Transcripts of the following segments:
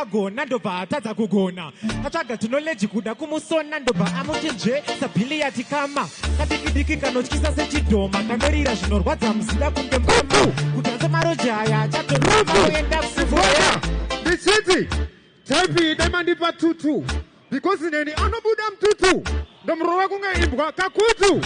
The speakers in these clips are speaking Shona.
Agona ndobva atadza kugona. Atsvaga tunoleji kuda kumusona ndobva amuti nzve sabhiliyati kama. Kadikidiki kanotyisa sechidhoma kanorira zvinorwadza muzida kunge mbama. Kudhanza maroji aya achatorama oenda kusivoya. Ndichiti type iyi dai mandipa tutu because neni anobuda mututu ndomurova kunge imbwa kakutu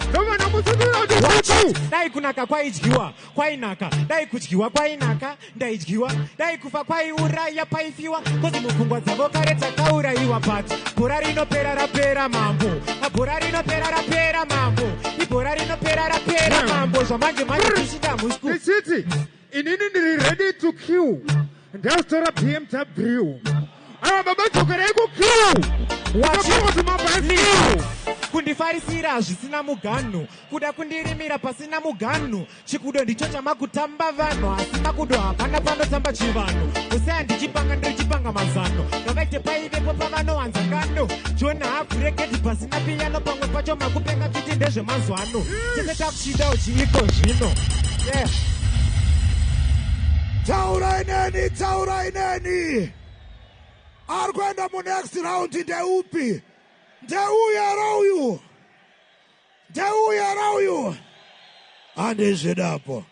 ndobva ndamutsundura kuti tutu. Dai kunaka kwaidyiwa kwainaka, dai kudyiwa kwainaka ndaidyiwa, dai kufa kwaiuraya paifiwa, kozi mupfungwa dzavo kare takaurayiwa. But bhora rinopera rapera mambo, bhora rinopera rapera mambo, ibhora rinopera rapera mambo, zvamanje manje tichida musku. Ndichiti inini ndiri ready to kill, ndazitora BMW. Aiwa baba, dzokerai kukill. Watch. Kundifarisira zvisina muganhu, kuda kundirimira pasina muganhu. Chikudo ndicho chamakutamba vanhu, asi makudo hapana panotamba chivanhu. Usaya ndichipanga, ndirichipanga mazano, ngavaite paivepo pavanowanza ngano. John haavhure gedhi pasina piyano. Pamwe pacho makupenga chiti ndezvemazwano. Tese takuchidawo chiiko zvino, yeah. Taurai neni, taurai neni. Ari kuenda munext round ndeupi? Ndeuyu here uyu? Ndeuyu here uyu? Handizvidapo.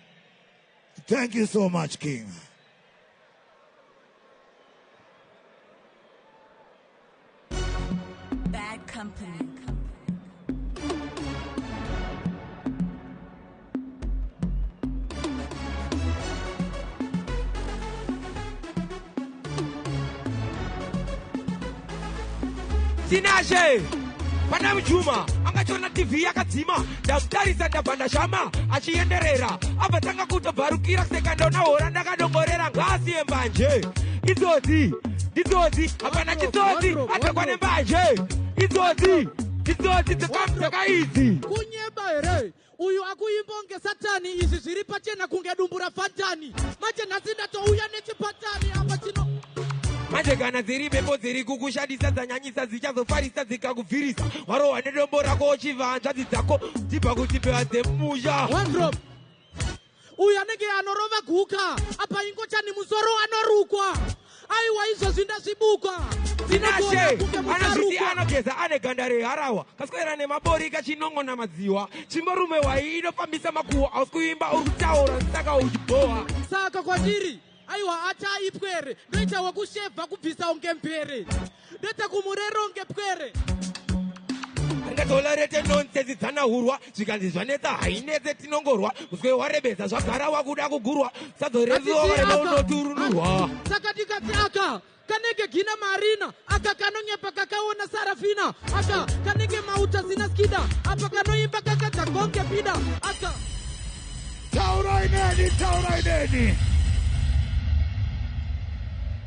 Thank you so much, King. Bad Company. Tinashe pana Mujuma angachiona TV yakadzima. Ndamutarisa, ndabva ndashama achienderera, abva tanga kutobvarukira kuseka. Ndona hora ndakadongorera, ngaasiye mbanje idzodzi, ndidzodzi, hapana chitsotsi, adhakwa nembanje idzodzi, ndidzodzi dzaka idzi. Kunyeba here uyu akuimba kunge Satani? Izvi zviri pachena kunge dumbu raFantani. Manje nhasi ndatouya nechipatani apa chino. Manje kana dziri mhepo dziri kukushandisa dzanyanyisa, dzichazofarisa dzikakubvirisa. Warohwa nedombo rako uchibva hanzvadzi dzako dzibva kuchibhewa dzemusha. One drop. Uyu anenge anorova guka apa, ingochani musoro anorukwa. Aiwa, izvozvi ndazvibuka. Tinashe Kunge anozviti musarukwa. anogeza ane ganda reharawa, kaswera nemabori kachinong'ona madziwa. Chimborume wai inofambisa makuhwa, hausi kuimba, uri kutaura, saka uchibhowa. Saka kwandiri, aiwa, achaipwere, ndoita wekushevha kubvisa unge mpere, ndoita kumurero unge pwere. Ringatolerate nonsense dzanahurwa, zvikanzi zvanetsa hainetse, tinongorwa. Muswe warebesa, zvagara wakuda kugurwa, sadzoreviwa wareba unoturunurwa. Saka tikati aka kanenge gina marina, aka kanonyepa kakaona Sarafina, aka kanenge mauta sina skida, apa kanoimba kakadzagonge pida aka. Taurai neni, taurai neni.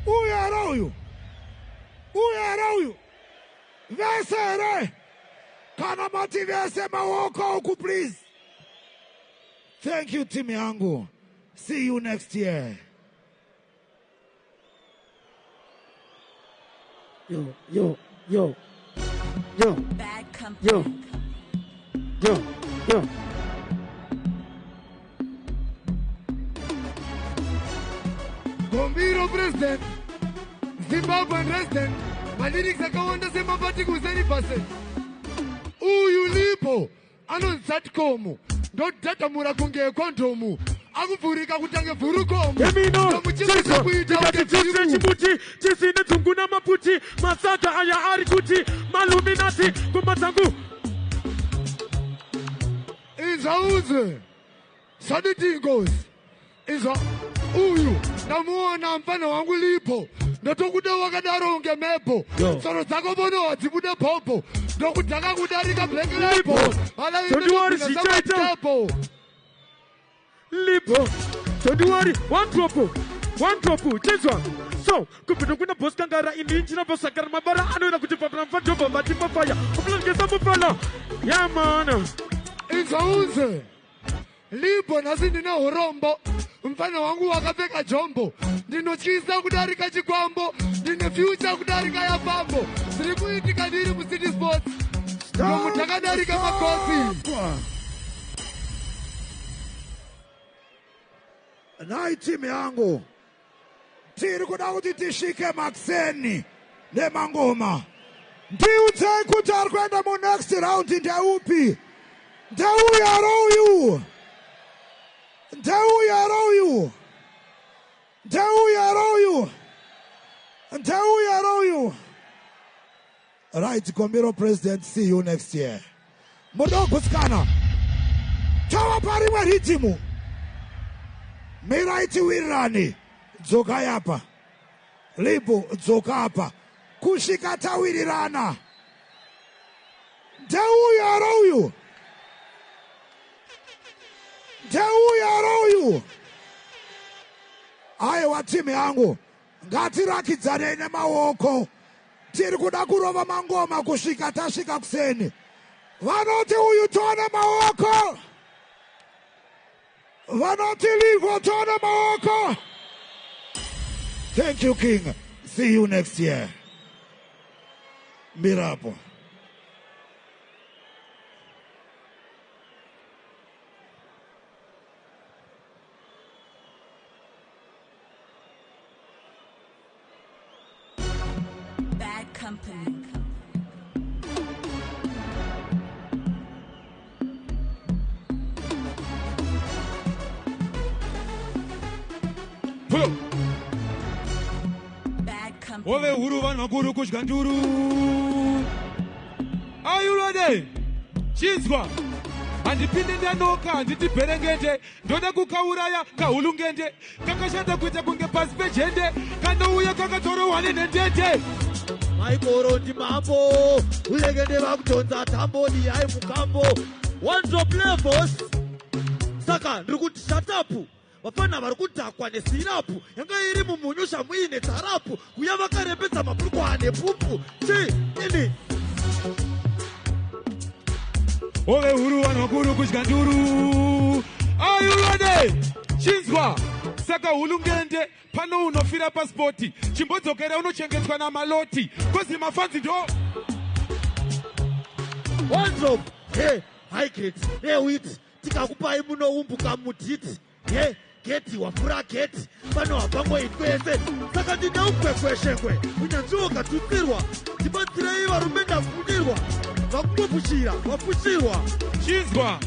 Uyu here uyu? Uyu here uyu? Vese here? Kana mati vese, maoko uku, please. Thank you, team yangu. See you next year. Yo, yo, yo, yo. Bad Company. Yo, yo, yo. Gombiro president, Zimbabwean resident, malyrics akawanda semaparticles eribhase. Uyu lipo anonzi Satcom, ndodhadhamura kunge kondomu, akuvhurika kutange vhurukomu. Emino ndikati tisine chimuti tisine dzungu namaputi, masaga aya ari kuti maluminati ngoma dzangu. Inzwa unzwe, saditi ingozi. Inzwa, uyu ndamuona mufana wangu lipo, ndotokuda wakadaro unge mebho, tsoro dzako bono hadzibude bhobho, ndokudhaka kudarika Black Label. Don't worry, zvichaita. Lipo, don't worry. One drop, one drop. Chinzwa, so kubvira kuna Boss Kangara, ini ndinobosakara mabara anoenda kuti papra mfadhobha matimafaya upulangesa mufana yamana. Inzwa unze, lipo nhasi ndine urombo, mufana wangu wakapfeka jombo, ndinotyisa kudarika chikwambo, ndine future kudarika yafambo. Zviri kuitika ndiri muCity Sports, ndomutakadarika makosi. Nhai, timu yangu. Tiri kuda kuti tisvike makuseni nemangoma. Ndiudzei kuti ari kuenda munext round ndeupi? Ndeuyu here uyu? Ndeuyu here uyu? Ndeuyu here uyu? Ndeuyu here uyu? Right, Gombiro President, see you next year. Mudogutsikana. Tava parimwe riddim. Mirai tiwirirane. Dzokai apa. Libo, dzoka apa. Kusvika tawirirana. Ndeuyu here uyu? Ndeuyu here uyu? Aiwa, timu yangu, ngatirakidzanei nemaoko. Tiri kuda kurova mangoma kusvika tasvika kuseni. Vanoti uyu, tione maoko. Vanoti Livo, tione maoko. Thank you, King. See you next year. Mirapo. Bad Company. Pull up. Bad Company. Hove huru, vanhu vakuru kudya nduru. Are you ready? Chinzwa. Handipinde ndanoka, handiti bherengende. Ndoda kukauraya kahulungende. Kakashata kuita kunge pasi pejende. Kanouya kakatorohwa nenhendende. Maikoro ndimambo, ulekende vakutonza tambo diyai mukambo. One drop levels. Saka ndiri kuti shut up. Vafana vari kudhakwa nesirapu yanga iri mumunyusha muine tsarapu, kuya vakarembedza mabhurukwa nepupu chi ini. Hove huru, vanhu vakuru kudya nduru. Are you ready? Chinzwa. Saka hulungende pano unofira pasipoti. Chimbodzokera unochengetwa namaloti. Kozi mafanzi ndo One drop he high grade newheat, tikakupai munoumbuka mudhiti he geti wafura geti pano hapangoitwese. Saka ndine ugwekweshengwe unyanzvi wakatutsirwa. Ndibatsirei varume, ndafunirwa, vakungopushira vapushirwa. Chinzwa.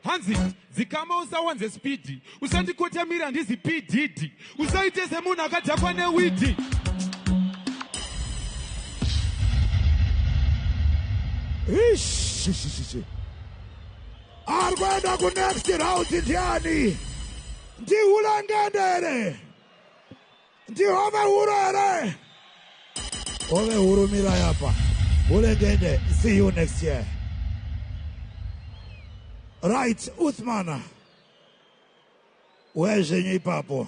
Hanzi dzikama, usawanze speed, usandikotamira, ndizi pdd, usaite semunhu akadhakwa newidi. Ish. Ari kuenda kunext round ndiani? Ndihulangende here? Ndihove huru here? Hove huru, mirai apa. Hulengende, see you next year. Right, Uthmana. Wezvenyu ipapo.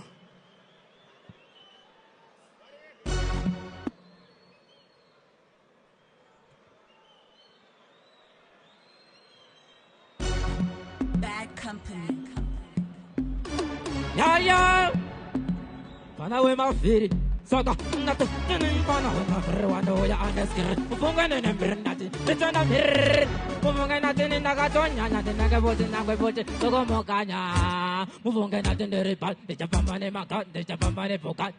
Bad Company. Yaya pana wemavhiri, saka ngati pana wemavhiri wanouya aneskiri mufunge nene ndati nditsona mhiri mufunge nati ndakatonyanya ndinenge futi nangwe futi sokomokanya mufunge nati ndiri pa ndichafamba nemaga, ndichafamba nebhoka,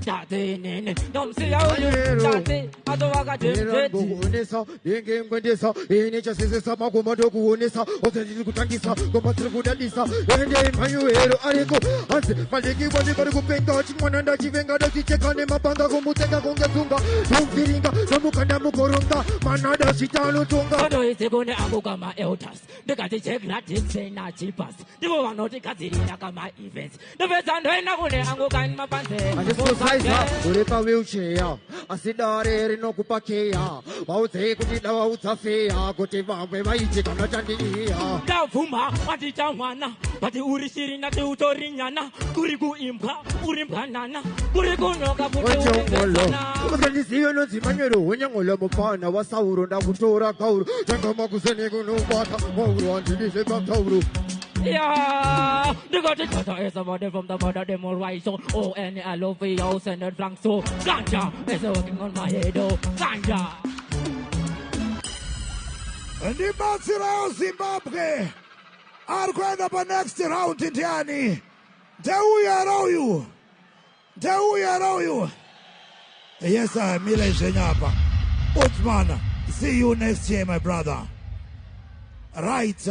ndati inini ndomusiya uyu, ndati atovakademdeti. Ndokuonesa ndenge ngwendesa ini chasesesa makumbo, ndokuonesa ose ndiri kutangisa ngoma dziri kudadisa ende mhanyuhero ariko. Hanzi madiki wandi vari kupenga, chimwana ndachivenga, ndachicheka nemapanga, kumutsenga kunge tsunga, ndomupfiringa, ndomukanda mukoronga manada zvitanotonga. Ndoise kune angu kama-elders, ndikati Jack Chipas ndivo vanotigadzirira kama-events, ndopedza ndoenda kune angu kani mapanze. Handisosaiza uri pawheelchair, asi dare rinokupa keya. Vaudzei kuti davaudza feya kuti vamwe vaiti kana chandiiya. Ndabvuma waticha mwana, bati uri shiri, ndati utori nyana, kuri kuimbwa uri mbwanana, kuri kunoka futi uri Wachongolo mbesana. Usandizive nonzi manyero hunyangolo mupfana waSauro, ndakutora kauro tangama kuseni kunobata mauro handidizve patauro. Yeah, ndikati tata is somebody from the mother them all right, so O N L O V O send it flank, so ganja is working on my head, oh ganja. Ndibatsirayo Zimbabwe, ari kuenda panext round ndiani? Ndeuyu here uyu? Ndeuyu here uyu? Yes, mire zvenyu apa. Uthman, see you next year, my brother. Right.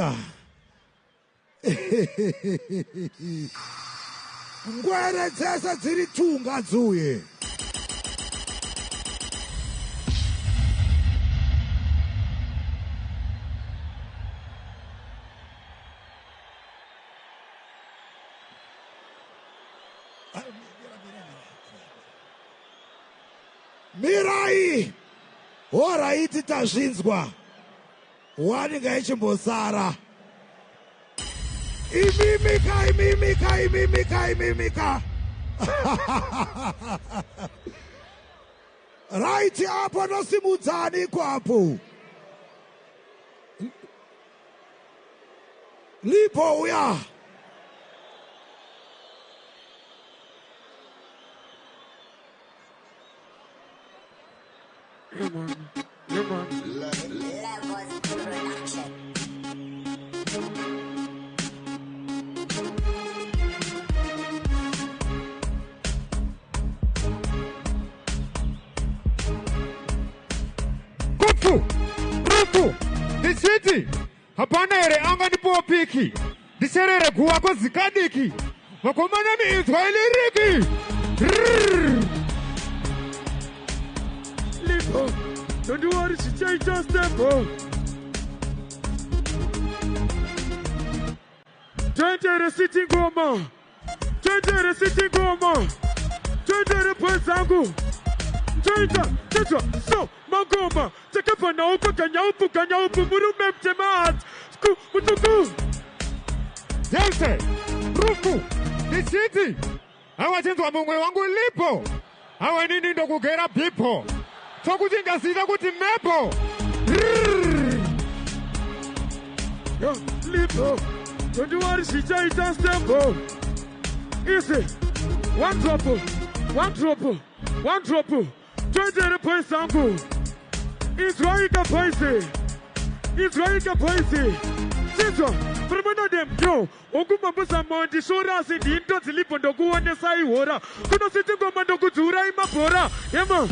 Ngwere dzese dziri tunga dziuye. Mirai. Horaiti tazvinzwa. Wani ngaichimbosara. Imimika, imimika, imimika, imimika. Right apo nosimudzani kwapo. Lipo uya. Yeah, man. Yeah, man. Levels Production. Kupfu, rufu, ndichiti hapana here angandipiwo piki ndicherere guva kozikadiki vakomana miinzwa iliriki. Lipo, don't worry, zvichaita step. Toentere city ngoma. Toentere city ngoma. Toentere boys zangu. Toita, toitwa, so, mangoma. Takabva naupa, kanyaupu, kanyaupu, murume mutema, ku, mutuku. Jese, rufu, ndichiti awachinzwa mumwe wangu lipo awa nini ndokugera bhipo tokuchinja zita kuti mepo. Yo, lipo, don't worry, zvichaita step. Easy. One drop, one drop, one drop. Toentere boys zangu. Inzwaika boys. Inzwaika boys. Chinzwa, murimona dem yo. Okumambuza ndishora asi ndini dzilipo ndokuonesai hora. Kunositi ngoma ndokudzurai mabhora. Yema.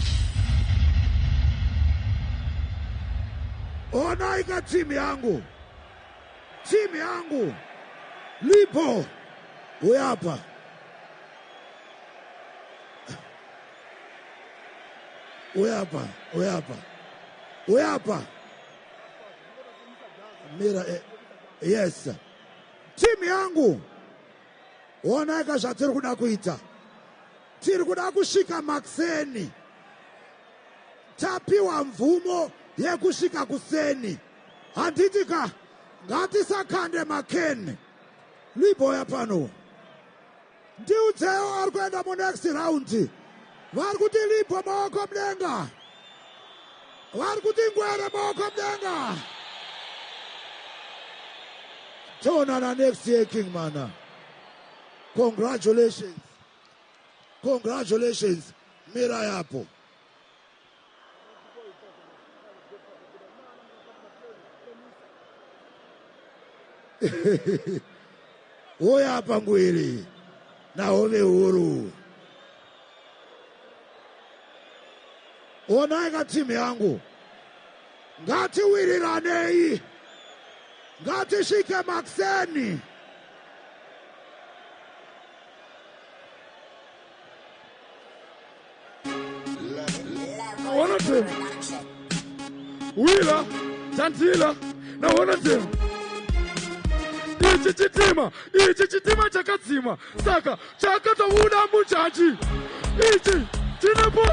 Onaika timu yangu. Timu yangu. Lipo. Uyapa. Uyapa, uyapa. Uyapa. Mira, yes. Timu yangu. Onaika zvatiri kuda kuita. Tiri kuda kusvika makuseni. Tapiwa mvumo yekusvika kuseni. Handiti ka ngatisakande makeni. Liboya pano. Ndiudzewo ari kuenda munext round. Vari kuti lipo maoko mudenga. Vari kuti ngwere maoko mudenga. Toonana next year, King Mana. Congratulations. Congratulations. Mira yapo. Uya apa ngwiri. Nahove huru. Onai timu yangu. Ngatiwiriranei. Ngatisvike makuseni. Naona tena. Wila, Tantila, naona tena. Ichi chitima, ichi chitima chakadzima. Saka chakatobuda mujaji. Ichi chinepo.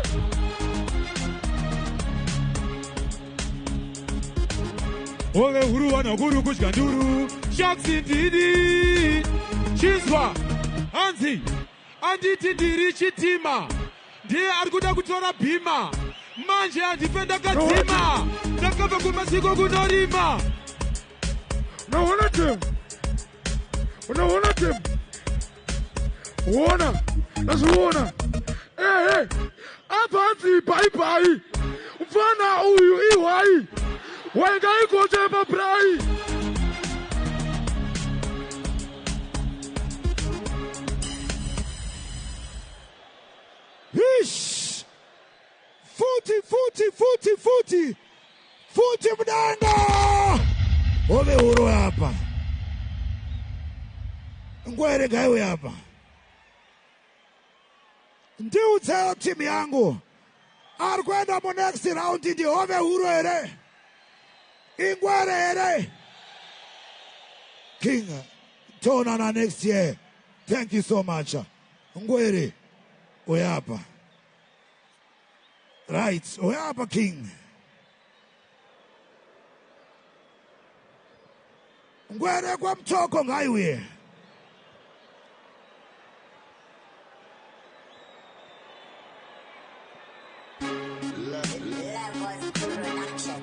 Ove huru vanokuru kudya nduru. Sharks ndidi. Chinzwa. Hanzi. Anditi ndiri chitima. Ndiye ari kuda kutora bhima. Manje handife ndakadzima. Ndakabva kumasiko kunorima. Unaona tena. Unaona tena. Uona. Nazviona. Eh. Apa hanzi bye bye. Mfana uyu ihwai. Wainga ikoche pabrai. Futi, futi, futi, futi. Futi mudenga. Hove huru apa. Ngwere gaiwe apa. Ndiudzeyo timu yangu. Ari kuenda munext round ndihove huru here? Ingwere here? King, toonana next year. Thank you so much. Ngwere, uyapa. Right, uyapa King. Ngwere kwamtoko ngaiuye. Levels Production.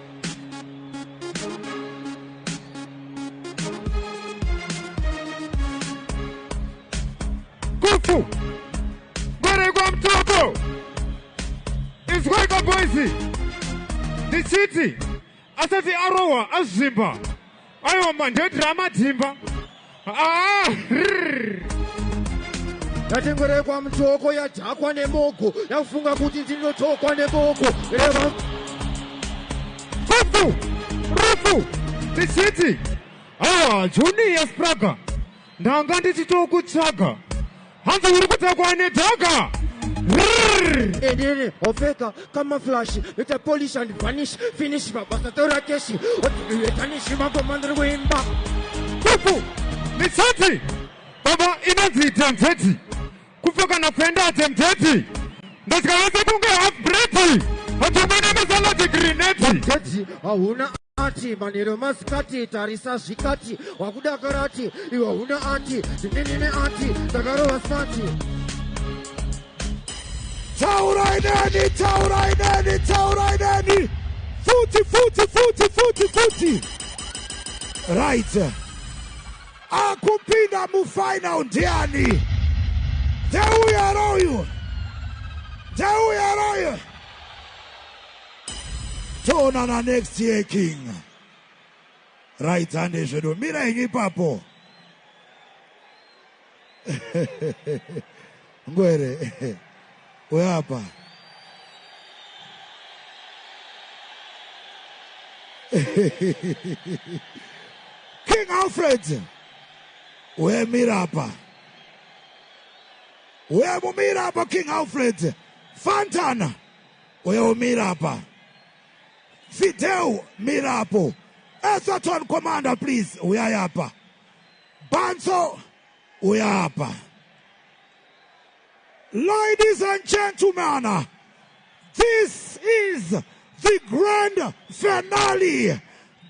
Kufu ngwere kwamutoko izwaika boys ndichiti asati arohwa azvimba aiwa mandedhirama dhimba aa Yatengwerekwa mutoko yadhakwa nemogo yakufunga kuti ndinotokwa neboko reva Rufu rufu ndichiti aiwa junior spraga ndanga ndichitokutsvaga hanzi uri kutakwa nedhaga. Inini opfeka camouflage ita polish and vanish finish mabasa tora keshi tanishi mangoma ndiri kuimba. Kufu ndichiti baba inonzi tanzeti kupfeka nakuenda temteti ndotya vese kunge half breti hatomene masaladi grineti. Tedzi hauna ati manero masikati tarisa zvikati wakudakarati iwe hauna ati ndinini ati ndakarova smati. Taurai neni, taurai neni, taurai neni. Futi, futi, futi, futi, futi. Right. Akupinda mufinal ndiani? Ndeuya royu. Ndeuya royu. Toonana next year King. Right, hande zvedu. Mira henyu ipapo. Ngwere. Uyapa. King Alfred. Uyemira apa. Uyemumira apa King Alfred. Fantana. Uyemumira apa. Fidel Mirapo. Etherton Commander, please. Uyayapa. Banzo. Uyapa. Ladies and gentlemen, this is the grand finale.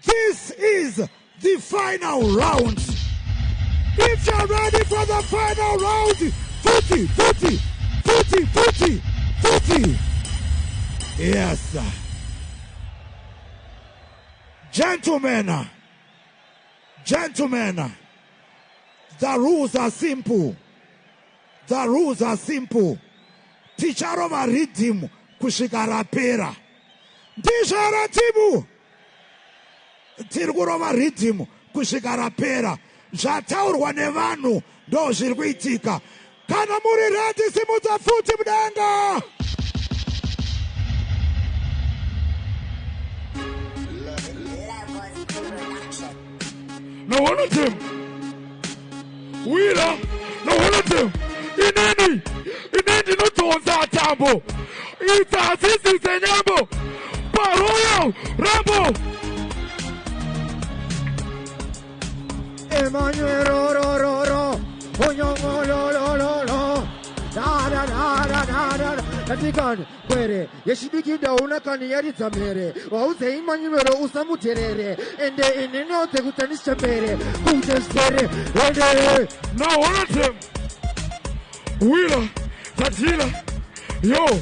This is the final round. If you're ready for the final round, 40, 40, 40, 40, 40. Yes. Gentlemen, gentlemen, the rules are simple. The rules are simple. Ticharova rhythm kusvika rapera. Ndizvo ratimu. Tiri kurova rhythm kusvika rapera. Zvataurwa nevanhu ndo zviri kuitika. Kana muri ready, simudza futi mudenga. Levels Production. Naona tim wira naona tim inini inini ndinodhonza tambo idzi hadzisi dzenyambo paroyal rambo. Emmanuel ro ro ro ro onyongo lo lo lo lo da da da da da da ndatikani kwere yechidiki ndaona kani yaridza mhere wauze Emmanuel usamuterere ende inini dzekutanischembere kuite zvipere ende Naona tim wira tatila yo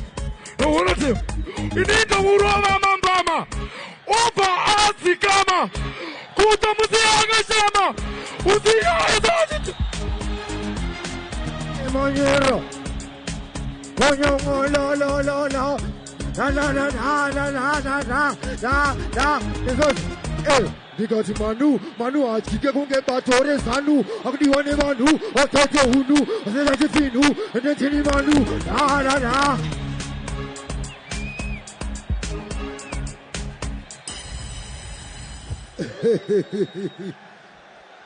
naona tim inini ndamurova mambama obva adzikama kutomusiya akashama usiyaezachiti Emmanuel onyongo lo lo lo lo la la la la la la la la la la izvozvo ndikati manu manu hadyike kunge bato rezanu akudiwa nevanhu vatete hunu vasina chipfinhu ende ndini manu la la la.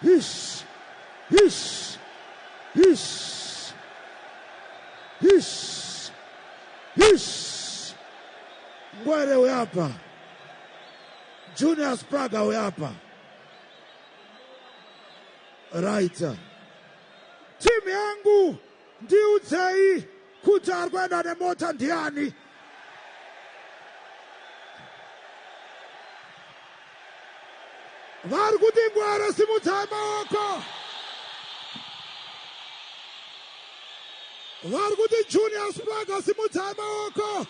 Ish, ish, ish, ish, ish. Ngwere uyapa, Junior Spraga uyapa. Right. Timu yangu ndiudzei kuti ari kuenda nemota ndiani. Vari kuti Ngwere, simudzai maoko. Vari kuti Junior Spraga, simudzai maoko.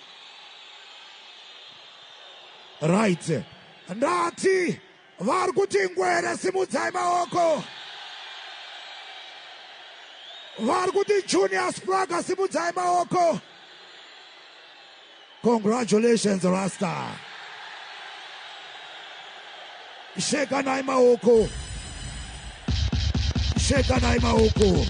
Right. Ndati vari kuti Ngwere, simudzai maoko. Vari kuti Junior Spraga, simudzai maoko. Congratulations, Rasta. Shekanai maoko. Shekanai maoko.